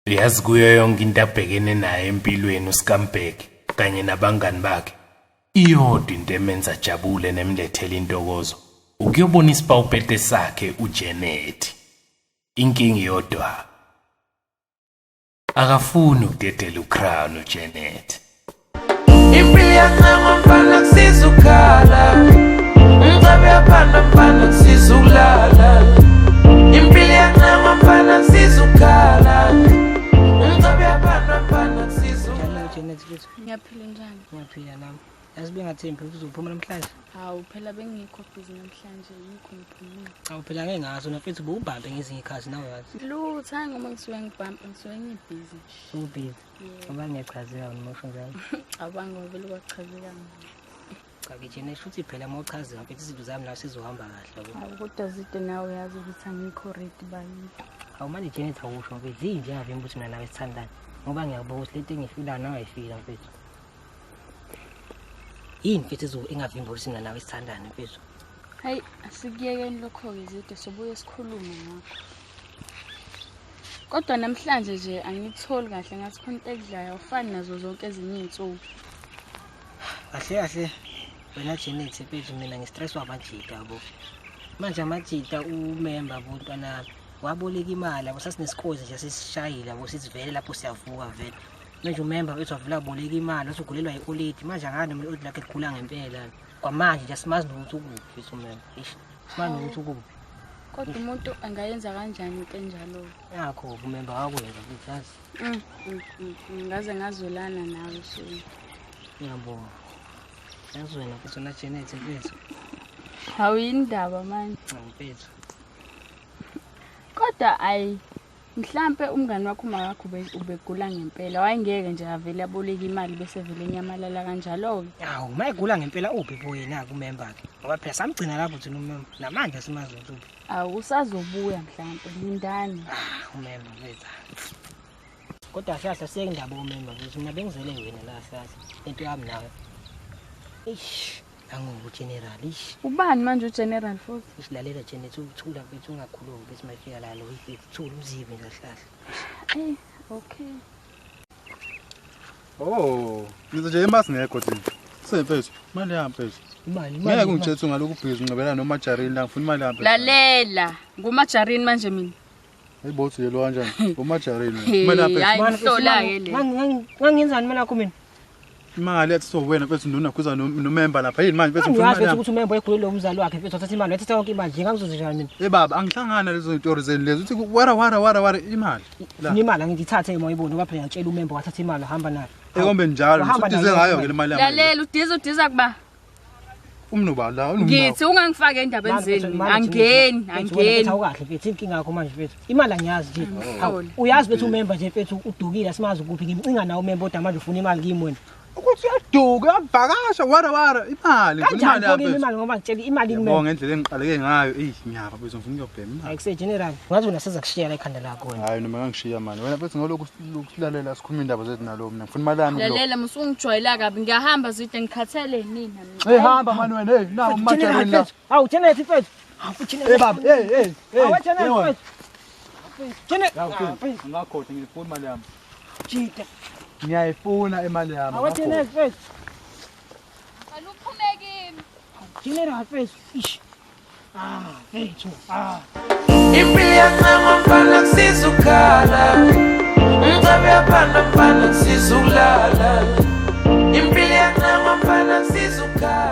Uyazi kuyo yonke into abhekene nayo empilweni uScumberg kanye nabangani bakhe, iyodwa into emenza ajabule nemlethela intokozo, ukuyobona isipawupete sakhe uJenet. Inkinga iyodwa, akafuni ukudedela uCrown uJenet. Impilo iyancengwa mfana kusiza ukukhala Umcabe uyaphanda mfana kusiza ukulala Impilo iyancengwa mfana kusiza ukukhala Umcabe uyaphanda mfana kusiza ukulala Njani Janet mfethu? Ngiyaphila njani? Ngiyaphila nami. Yazi bengathembi ukuthi uzophuma namhlanje. Hawu phela bengikho busy namhlanje yikho ngiphumile. Awu phela ngeke ngazi wena mfethu bowubambe ngezinye ikhathi nawe yazi. Lutho hayi ngoba ngisuke ngibhampa ngisuke ngibhizi nje. Ubhizi. Ngoba ngiyachazeka wena uma usho njalo. Cabanga vele kwachazeka mina. Cha ke Janet futhi phela uma uchazeka mfethu izinto zami nawe sezohamba kahle yabo. Hawu kodwa zide nawe uyazi ukuthi angikho ready bakithi. Awu manje Janet awusho mfethu yini engavimba ukuthi mina nawe sithandane. Ngoba ngiyakubuka ukuthi lento engiyifilayo nawe ayifila mfethu. Yini mfethu engavimba ukuthi mina nawe sithandane mfethu? Hayi asikuyekeni lokho-ke zide sobuye sikhulume ngakho. Kodwa namhlanje nje angikutholi kahle ngathi khona into ekudlayo awufani nazo zonke ezinye iy'nsuku. Kahle kahle wena Janet mfethu mina ngistresswa amajita yabo. Manje amajita umemba bontwana waboleka imali yabo sasinesikozi nje sesishayile yabo sithi vele lapho siyavuka vele. Manje umemba wethu wavela waboleka imali wasugulelwa yi-oledi manje angazi noma i-oledi lakhe ligula ngempela. Kwamanje nje asimazi nokuthi ukuphi mfethu umemba. Eish, asimazi nokuthi ukuphi. Kodwa umuntu angayenza kanjani into enjalo? Yakho umemba wakwenza mfethu yazi. Ngaze ngazwelana nawe shame. Ngiyabonga. Yazi wena mfethu na Janet mfethu. Hawu yini indaba manje? Cha mfethu. Kodwa ayi mhlampe umngani wakho uma wakho ubegula ngempela wayengeke nje avele aboleke imali bese vele enyamalala kanjalo-ke. Hawu mayegula ngempela uphi bo yena kumemba ke. Ngoba phela samgcina lapho thina umemba. Namanje asimazi ukuthi uphi. Awu usazobuya mhlampe lindani. Ah umemba mfethu. Kodwa kahle kahle siyeke indaba umemba mfethu mina bengizele wena la kahle kahle. Into yami nawe. Eish, anguku general eish. Ubani manje uGeneral futhi? Eish lalela Janet uthula mfethu ungakhulumi mfethu mayifika la lo mfethu thula umzibe nje kahle kahle. Eh, okay. Oh, ngize nje emasi ngekho thina. Semfethu, imali yami mfethu. Imali Ngeke ungithethe ngalokhu busy nqabela nomajarini la ngifuna imali yami. Lalela, ngumajarini manje mina. Hayibo uthi yelo kanjani? Umajarini. Imali yami mfethu. Hayi ngihlola-ke le. Ngangenzani imali yakho mina? Imali yathi sowena mfethu nduna kuza nomember lapha. Yini manje mfethu ngifuna Angiyazi imali mfethu yami. ukuthi umembo egulelwe umzali wakhe mfethu wathatha imali wathatha yonke imali nje ngangizoze njani mina. Eh baba, angihlangana lezo zitori zenu lezi. Uthi wara wara wara wara imali. La. Funa imali angiyithathe uma uyibona ngoba phela ngiyatshela umembo wathatha imali wahamba nayo. Ekombe njalo, Wahamba usudize nayo ngayo ke le mali yami. Lalela udiza udiza kuba. Umnuba la, unomnuba. Ngithi ungangifaki endabeni zenu mina. Angeni, angeni. Awukahle mfethu inkinga yakho manje mfethu. Imali angiyazi nje. Hawu, Angiholi. Uyazi mfethu umemba nje mfethu udukile asimazi ukuphi ngimcinga nawe umemba kodwa manje ufuna imali kimi wena. Ukuthi uyaduka, uyavakasha wara wara imali. Ngifuna Kanjani imali pho yami. kimi mfethu. imali ngoba ngitshela imali Yabo kumemba. ngendlela engiqaleke ngayo, eyi ngiyaba mfethu ngifuna ukuyobhema imali. Ayikuse general. Ngathi wena seza kushiyela ekhanda lakho wena. Hayi noma ngangishiya manje. Wena mfethu ngolokhu silalela sikhuluma indaba zethu nalo mina. Ngifuna imali yami kulo. Lalela musungijwayela kabi ngiyahamba zide ngikhathele nina mina. Hey hamba mani wena, hey nawu General umajarini la. mfethu. Hawu general mfethu. Hawu general. Hey baba, hey hey hey. Hawu general mfethu. General. Mfethu, ngakhohlwa ngifuna imali yami. Jita. Ngiyayifuna imali yami. Hawu general mfethu. Ngicela uphume kimi. General mfethu. Ish. Ah, mfethu. Ah. Impilo iyancengwa mfana kusiza ukukhala Umcabe uyaphanda mfana kusiza ukulala Impilo iyancengwa mfana kusiza ukukhala